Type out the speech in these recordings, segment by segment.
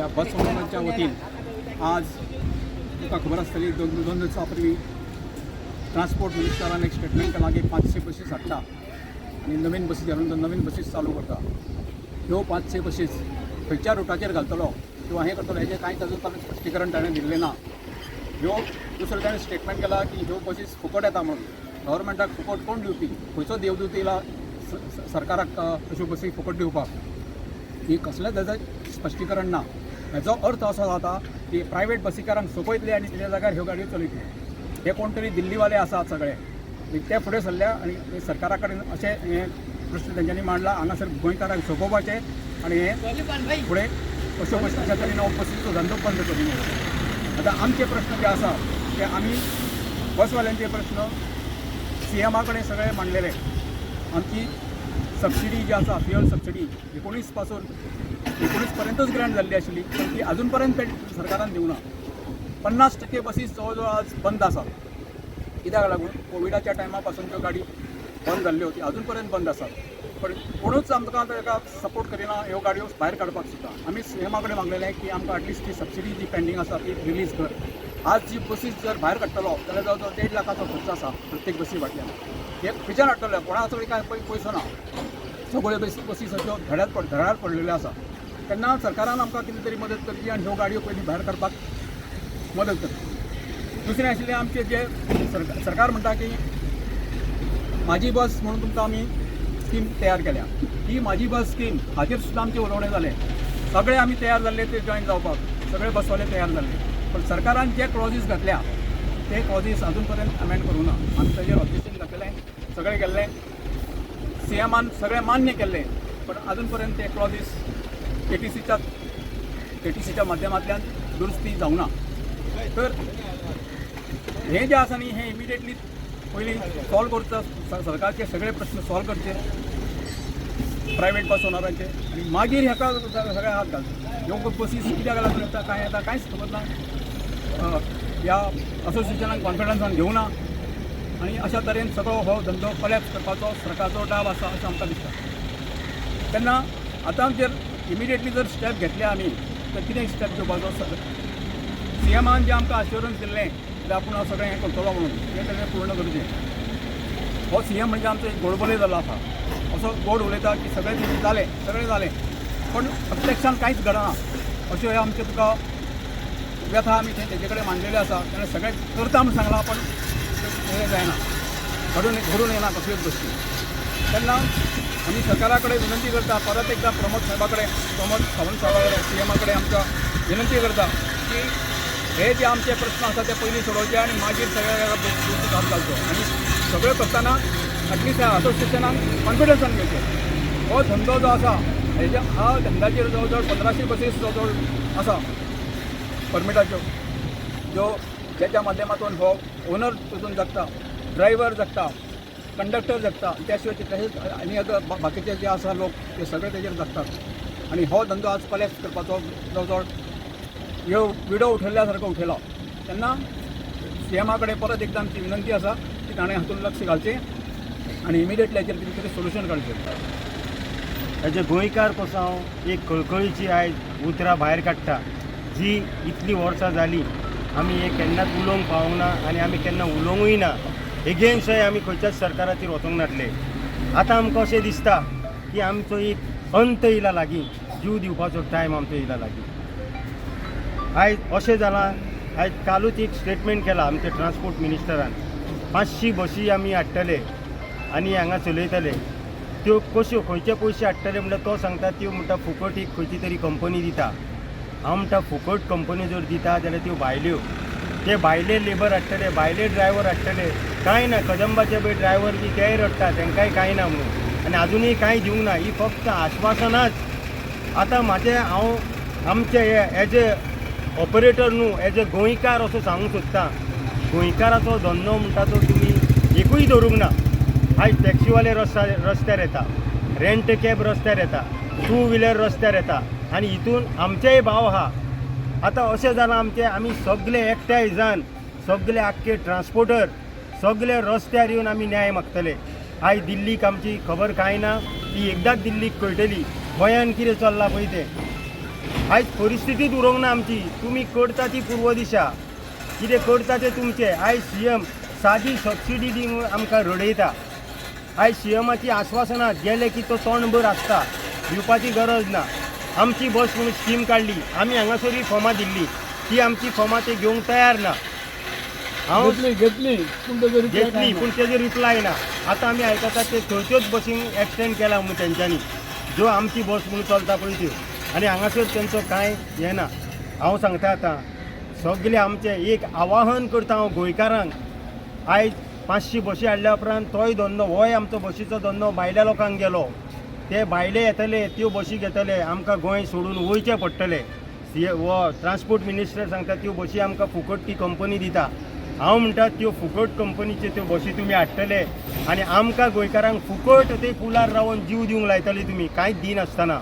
ह्या बस ओनरांच्या वतीन आज तुका खबर आसतली, 2 दिसां पयलीं ट्रान्सपोर्ट मिनिस्टरान एक स्टेटमेंट केलां की 500 बसीस हाडटा आनी नवीन बसीस हाडून तो नवीन बसीस चालू करता. ह्यो 500 बसीस खंयच्या रुटाचेर घालतलो किंवा हें करतलो हेजें कांयच अजून ताणें स्पश्टीकरण ताणें दिल्लें ना. ह्यो दुसरें ताणें स्टेटमेंट केलां की ह्यो बसीस फुकट येता म्हणून. गव्हर्मेंटाक फुकट कोण दिवपी? खंयचो देवदूत येयला सरकाराक अश्यो बसी फुकट दिवपाक? ही कसलेंच ताजें स्पश्टीकरण ना. हेजो अर्थ असो जाता की प्रायवेट बसीकारांक सोंपयतले आनी तेज्या जाग्यार ह्यो गाडयो चलयतले. हे कोण तरी दिल्लीवाले आसात सगळे, ते फुडें सरल्या आनी सरकारा कडेन अशें हें प्रश्न तेंच्यांनी मांडला. हांगासर गोंयकारांक सोंपोवपाचें आनी हें फुडें अश्यो बसी अशा तरेन हो बसीचो धंदो बंद करून उडोवचो. आतां आमचे प्रश्न जे आसा ते आमी बसवाल्यांचे प्रश्न सीएमा कडेन सगळे मांडलेले. आमची सबसिडी जी आसा, फ्युअल सबसिडी, 19 पासून 19 पर्यंतच ग्रांट जाल्ली आशिल्ली, पण ती अजून पर्यंत सरकारान दिवना. 50% बसीस जवळ जवळ आज बंद आसात. कित्याक लागून? कोविडाच्या टायमा पासून त्यो गाडी बंद जाल्ल्यो, ती अजून पर्यंत बंद आसात. पण कोणूच आमकां ताका सपोर्ट करिना ह्यो गाडयो भायर काडपाक सुद्दां. आमी सीएमा कडेन मागलेलें की आमकां एटलिस्ट ती सबसिडी जी पेंडींग आसा ती रिलीज कर. आज जी बसीस जर भायर काडटलो जाल्यार जवळ जवळ 1.5 लाखाचो खर्च आसा प्रत्येक बसी फाटल्यान. हे खंयच्यान हाडटले? कोणाचो कांय पयसो ना. सगळ्यो बसीस अश्यो धड्यार पडलेल्यो आसा. तेन्ना सरकारान आमकां कितें तरी मदत करची आनी ह्यो गाडयो पयलीं भायर काडपाक मदत करची. दुसरें आशिल्लें आमचें जे सरकार म्हणटा की माझी बस म्हणून तुमकां आमी स्कीम तयार केल्या. ही माझी बस स्कीम हाचेर सुद्दां आमचें उलोवणें जालें. सगळे आमी तयार जाल्ले ते जॉयन जावपाक, सगळे बसवाले तयार जाल्ले, पण सरकारान जे क्लॉजीस घातल्या ते क्लॉजीस अजून पर्यंत अमेंड करूं ना. आमी ताजेर ऑब्जेक्शन घातलेलें, सगळें केल्लें, सीएमान सगळें मान्य केल्लें, पण अजून पर्यंत ते क्लॉजीस केटीसीच्या माध्यमांतल्यान दुरुस्ती जावंक ना. तर हें जें आसा न्ही, हें इमिडिएटली पयलीं सॉल्व करचो. सरकारचे सगळे प्रश्न सॉल्व करचे प्रायवेट बस ओनरांचे आनी मागीर हेका सगळे हात घालचे. ह्यो बसीस कित्याक लागून येता, कांय येता, कांयच खबर ना. ह्या असोसिएशनाक कॉन्फिडन्सान घेवना आनी अशा तरेन सगळो हो धंदो कोलॅप्स करपाचो सरकारचो डाव आसा अशें आमकां दिसता. तेन्ना आतां जर इमिडिएटली जर स्टेप घेतले आमी तर कितें स्टेप घेवपाचो? सीएमान जें आमकां अश्योरन्स दिल्लें की आपूण हांव सगळें हें करतलो म्हणून, तें ताणें पूर्ण करचें. हो सीएम म्हणजे आमचो एक गोडबोले जाल्लो आसा. असो गोड उलयता की सगळें जालें, सगळें जालें, पण प्रत्यक्षान कांयच घडना. अश्यो ह्यो आमच्यो तुका व्यथा आमी थंय तेजे कडेन मांडलेल्यो आसा. ताणें सगळें करता म्हूण सांगलां, पण हें जायना, घडून येना कसल्योच गोश्टी. तेन्ना आमी सरकारा कडेन विनंती करता, परत एकदां प्रमोद साहेबा कडेन, प्रमोद सावंत साहेबा कडेन, सीएमा कडेन आमकां विनंती करता की हे जे आमचे प्रश्न आसा ते पयलीं सोडोवचे आनी मागीर सगळ्या गोश्टीक हात घालचो. आनी सगळें करतना एटलिस्ट ह्या असोसिएशनाक कॉन्फिडन्सान घेवचें. हो धंदो जो आसा, हेज्या ह्या धंद्याचेर जवळ जवळ 1500 बसीस जवळ जवळ आसा परमिटाच्यो, ज्यो ज्याच्या माध्यमातून हो ओनर तितून जगता, ड्रायव्हर जगता, कंडक्टर जगता. त्या शिवाय कितलेशेच आनी आतां बाकीचे जे आसा लोक ते सगळे तेजेर जगतात. आनी हो धंदो आज कोलॅप्स करपाचो जवळ जवळ ह्यो विडो उठयल्ल्या सारको उठयलो. तेन्ना सीएमा कडेन परत एकदां आमची विनंती आसा की ताणें हातूंत लक्ष घालचें आनी इमिडिएटली हाचेर कितें तरी सोल्युशन काडचें. एज अ गोंयकार कसो हांव एक कळकळीची आयज उतरां भायर काडटा, जी इतलीं वर्सां जालीं आमी हें केन्नाच उलोवंक पावूंक ना आनी आमी केन्ना उलोवंकूय ना. एगेन्स्टय आमी खंयच्याच सरकाराचेर वचोंक नासले. आतां आमकां अशें दिसता की आमचो एक अंत येयला लागीं, जीव दिवपाचो टायम आमचो येयला लागीं. आयज अशें जालां, आयज कालूच एक स्टेटमेंट केलां आमच्या ट्रान्सपोर्ट मिनिस्टरान, 500 बशी आमी हाडटले आनी हांगा चलयतले. त्यो कश्यो, खंयचे पयशे हाडटले म्हणल्यार तो सांगता त्यो म्हणटा फुकट एक खंयची तरी कंपनी दिता. हांव म्हणटा, फुकट कंपनी जर दिता जाल्यार त्यो भायल्यो, ते भायले लेबर हाडटले, भायले ड्रायव्हर हाडटले. कांय ना, कदंबाचे पळय ड्रायव्हर बी तेय रडटा, तांकांय कांय ना म्हणून. आनी आजुनूय कांय दिवंक ना, ही फक्त आश्वासनाच. आतां म्हाजें हांव आमचे हे एज ए ऑपरेटर न्हू, एज ए गोंयकार असो सांगूंक सोदता, गोंयकाराचो धंदो म्हणटा तो तुमी एकूय धरूंक ना. आयज टॅक्सीवाले रस्त्यार येता, रेंट कॅब रस्त्यार येता, टू व्हिलर रस्त्यार येता आनी हितून आमचेय भाव आहा. आतां अशें जालां आमचें, आमी सगले एकठांय जावन सगले आख्खे ट्रान्सपोर्टर सगले रस्त्यार येवन आमी न्याय मागतले. आयज दिल्लीक आमची खबर कांय ना, ती एकदांच दिल्लीक कळटली गोंयान कितें चल्लां पळय तें. आयज परिस्थितीच उरोंक ना आमची. तुमी करता ती पूर्व दिशा, कितें करता तें तुमचें. आयज सीएम सादी सबसिडी दिवन आमकां रडयता. आयज सीएमाची आश्वासनां गेले की तो तोंडभर आसता, दिवपाची गरज ना. आमची बस म्हणून स्कीम काडली, आमी हांगासरूय फॉर्मां दिल्ली, ती आमची फॉर्मां ते घेवंक तयार ना. हांव घेतली घेतली पूण तेजो रिप्लाय घेतली पूण तेजेर रिप्लाय ना. आतां आमी आयकतात ते थंयच्योच बसींक एक्सटेंड केला म्हणून तेंच्यांनी, ज्यो आमची बस म्हणून चलता पळय त्यो, आनी हांगासर तेंचो कांय हें ना. हांव सांगता आतां सगळे आमचें एक आवाहन करता हांव गोंयकारांक, आयज 500 बशी हाडल्या उपरांत तोय धंदो, होय आमचो बशीचो धंदो भायल्या लोकांक गेलो. ते भायले येतले, त्यो बशी घेतले, आमकां गोंय सोडून वयचें पडटलें. सी हो ट्रान्सपोर्ट मिनिस्टर सांगता त्यो बशी आमकां फुकट ती कंपनी दिता. हांव म्हणटा त्यो फुकट कंपनीच्यो त्यो बशी तुमी हाडटले आनी आमकां गोंयकारांक फुकट ते पुलार रावन जीव दिवंक लायतले तुमी, कांयच दिनासतना.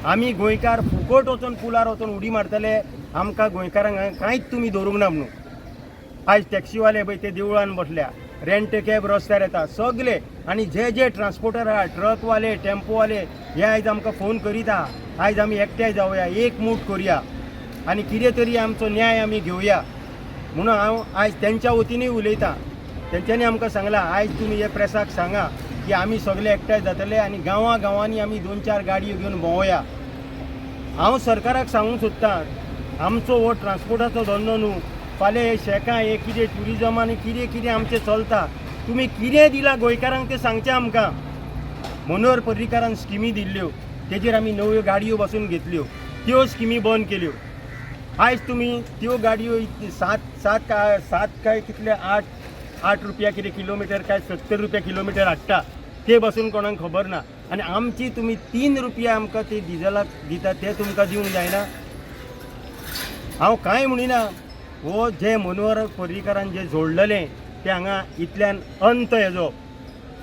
आमी गोंयकार फुकट वचोन पुलार वचोन उडी मारतले, आमकां गोंयकारांक कांयच तुमी दवरूंक ना म्हणून. आयज टॅक्सीवाले पळय ते देवळान बसल्या, रेंट कॅब रस्त्यार येता सगले, आनी जे जे ट्रान्सपोर्टर आहा, ट्रकवाले, टेम्पोवाले, हे आयज आमकां फोन करीत आहा. आयज आमी एकठांय जावया, एकमूठ करुया आनी कितें तरी आमचो न्याय आमी घेवया म्हणून हांव आयज तेंच्या वतीनूय उलयतां. तेंच्यांनी आमकां सांगलां आयज तुमी हे प्रेसाक सांगा की आमी सगले एकठांय जातले आनी गांवां गांवांनी आमी 2-4 गाडयो घेवन भोंवया. हांव सरकाराक सांगूंक सोदतां, आमचो हो ट्रान्सपोर्टाचो धंदो न्हू, फाल्यां हे शेकां हे कितें ट्युरिजम आनी कितें कितें आमचें चलता, तुमी कितें दिलां गोंयकारांक तें सांगचें आमकां. मनोहर पर्रीकारान स्किमी दिल्ल्यो, तेजेर आमी नव्यो गाडयो बसून घेतल्यो, त्यो स्किमी बंद केल्यो. आयज तुमी त्यो गाडयो सात सात काय सात काय कितले 8 रुपया कितें किलोमिटर काय 70 रुपया किलोमिटर हाडटा, ते बसून कोणाक खबर ना. आनी आमची तुमी 3 रुपया आमकां ते डिजलाक दिता, ते तुमकां दिवंक जायना. हांव कांय म्हणिना, हो जे मनोहर पर्रीकारान जे जोडलेलें तें हांगा इतल्यान अंत हेजो.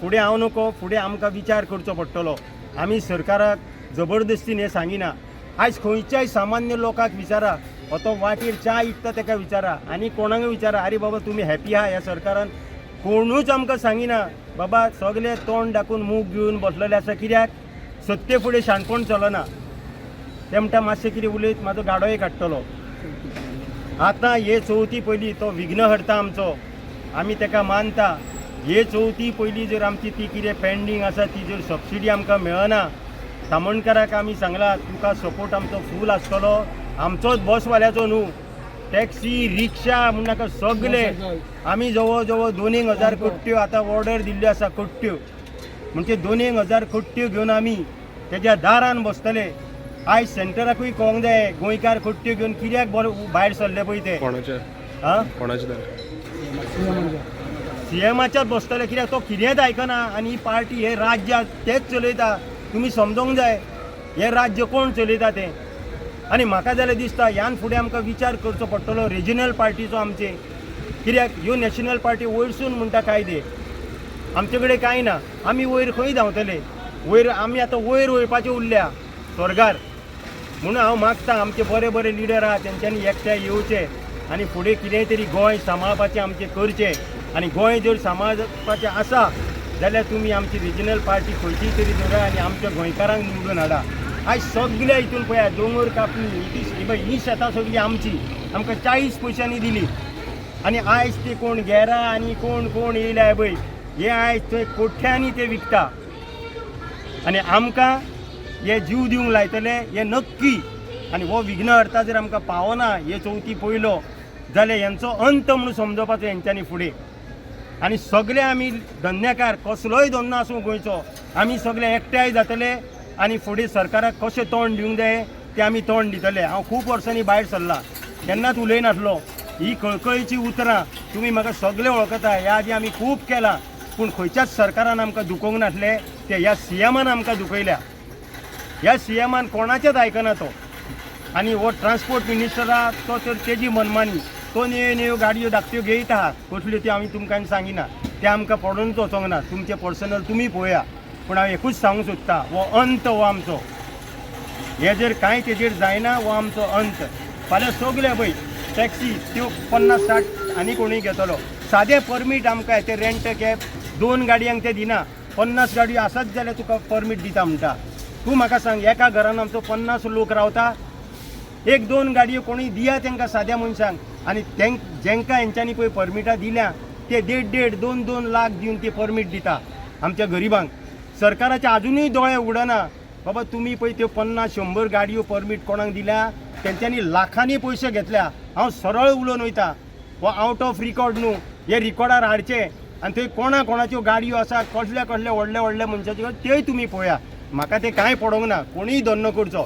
फुडें हांव नको, फुडें आमकां विचार करचो पडटलो. आमी सरकाराक जबरदस्तीन हें सांगिना. आयज खंयच्याय सामान्य लोकांक विचारा, हो तो वाटेर च्या विकता तेका विचारा आनी कोणाक विचारा, आरे बाबा तुमी हॅपी आहा ह्या सरकारान? कोणूच आमकां सांगिना बाबा, सगळे तोंड दाखोवन मूग घेवन बसलेले आसा. कित्याक सत्ते फुडें शाणपण चलना. ते म्हणटा मातशें कितें उलयत म्हाजो गाडोय काडटलो. आतां हे चवथी पयलीं तो विघ्नहर्ता आमचो, आमी तेका मानता. हे चवथी पयलीं जर आमची ती कितें पेंडींग आसा ती जर सबसिडी आमकां मेळना, तामणकाराक आमी सांगलां तुका सपोर्ट आमचो फूल आसतलो. आमचोच बसवाल्याचो न्हू, टॅक्सी रिक्षा म्हूण नाका सगले आमी जवळ जवळ 2,000 कट्ट्यो आतां ऑर्डर दिल्ल्यो आसा. कट्ट्यो म्हणजे 2,000 कट्ट्यो घेवन आमी तेज्या दारान बसतले. आयज सेंटराकूय कळोंक जाय गोंयकार कट्ट्यो घेवन कित्याक बरो भायर सरले पळय ते. कोणाच्या आं कोणाच्या दारार? सीएमाच्याच बसतले, कित्याक तो कितेंच आयकना आनी ही पार्टी हे राज्य तेच चलयता. तुमी समजोंक जाय हें राज्य कोण चलयता तें. आनी म्हाका जाल्यार दिसता ह्यान फुडें आमकां विचार करचो पडटलो रिजनल पार्टीचो आमचे, कित्याक ह्यो नॅशनल पार्टी वयरसून म्हणटा कायदे, आमचे कडेन कांय ना. आमी वयर खंय धांवतले? वयर आमी आतां वयर वयपाचे उरल्या स्वर्गार. म्हणून हांव मागता आमचे बरे बरे लिडर आहा तेंच्यांनी एकठांय येवचे आनी फुडें कितेंय तरी गोंय सांबाळपाचें आमचें करचें. आनी गोंय जर सांबाळपाचें आसा जाल्यार तुमी आमची रिजनल पार्टी खंयचीय तरी दवरा आनी आमच्या गोंयकारांक निवडून हाडा. आयज सगल्या हितून पळया दोंगर कापणी ही ही शेतां सगळीं आमची, आमकां 40 पयशांनी दिली. आनी आयज ते कोण गेरा आनी कोण कोण येयल्या पळय, हे आयज थंय कोठ्यांनी ते विकता आनी आमकां हे जीव दिवंक लायतले हे नक्की. आनी हो विघ्नहर्ता जर आमकां पावना हे चवथी पयलो जाल्यार हेंचो अंत म्हणून समजपाचो हेंच्यांनी फुडें. आनी सगळे आमी धंदेकार, कसलोय धंदो आसूं गोंयचो, आमी सगळे एकठांय जातले आनी फुडें सरकाराक कशें तोंड दिवंक जाय तें आमी तोंड दितले. हांव खूब वर्सांनी भायर सरलां, केन्नाच उलयनासलो. ही कळकळीची उतरां तुमी म्हाका सगळे वळखता. ह्या आदी आमी खूब केलां पूण खंयच्याच सरकारान आमकां दुखोवंक नासलें, ते ह्या सीएमान आमकां दुखयल्या. ह्या सीएमान कोणाचेच आयकना तो. आनी हो ट्रान्सपोर्ट मिनिस्टर आहा तो तर तेजी मनमानी, तो न्हय न्हय गाडयो धाकट्यो घेयत आहा, कसल्यो त्यो आमी तुमकां सांगिना, ते आमकां पडोनच वचोंक ना. तुमचें पर्सनल तुमी पळोवया, पूण हांव एकूच सांगूंक सोदता, हो अंत हो आमचो. हे जर कांय तेजेर जायना हो आमचो अंत. फाल्यां सगळे पळय टॅक्सी त्यो 50-60 आनी कोणूय घेतलो. सादें परमीट आमकां ते रेंट कॅब 2 गाडयांक ते दिना, 50 गाडयो आसात जाल्यार तुका परमीट दिता म्हणटा. तूं म्हाका सांग, एका घरान आमचो 50 लोक रावता, एक दोन गाडयो कोणूय दिया तांकां साद्या मनशांक. आनी जेंकां हेंच्यांनी पळय परमिटां दिल्या ते देड देड दोन दोन लाख दिवन ते परमीट दिता आमच्या गरिबांक. सरकाराचे अजुनूय दोळे उगडना. बाबा तुमी पळय त्यो 50 100 गाडयो परमीट कोणाक दिल्या, तेंच्यांनी लाखांनी पयशे घेतल्या. हांव सरळ उलोवन वयता, हो आवट ऑफ रिकॉर्ड न्हू, हे रिकॉर्डार हाडचे आनी थंय कोणा कोणाच्यो गाडयो आसा, कसल्या कसल्या व्हडल्या व्हडल्या मनशाच्यो, त्योय तुमी पळया. म्हाका तें कांय पडोंक ना, कोणूय धंदो करचो.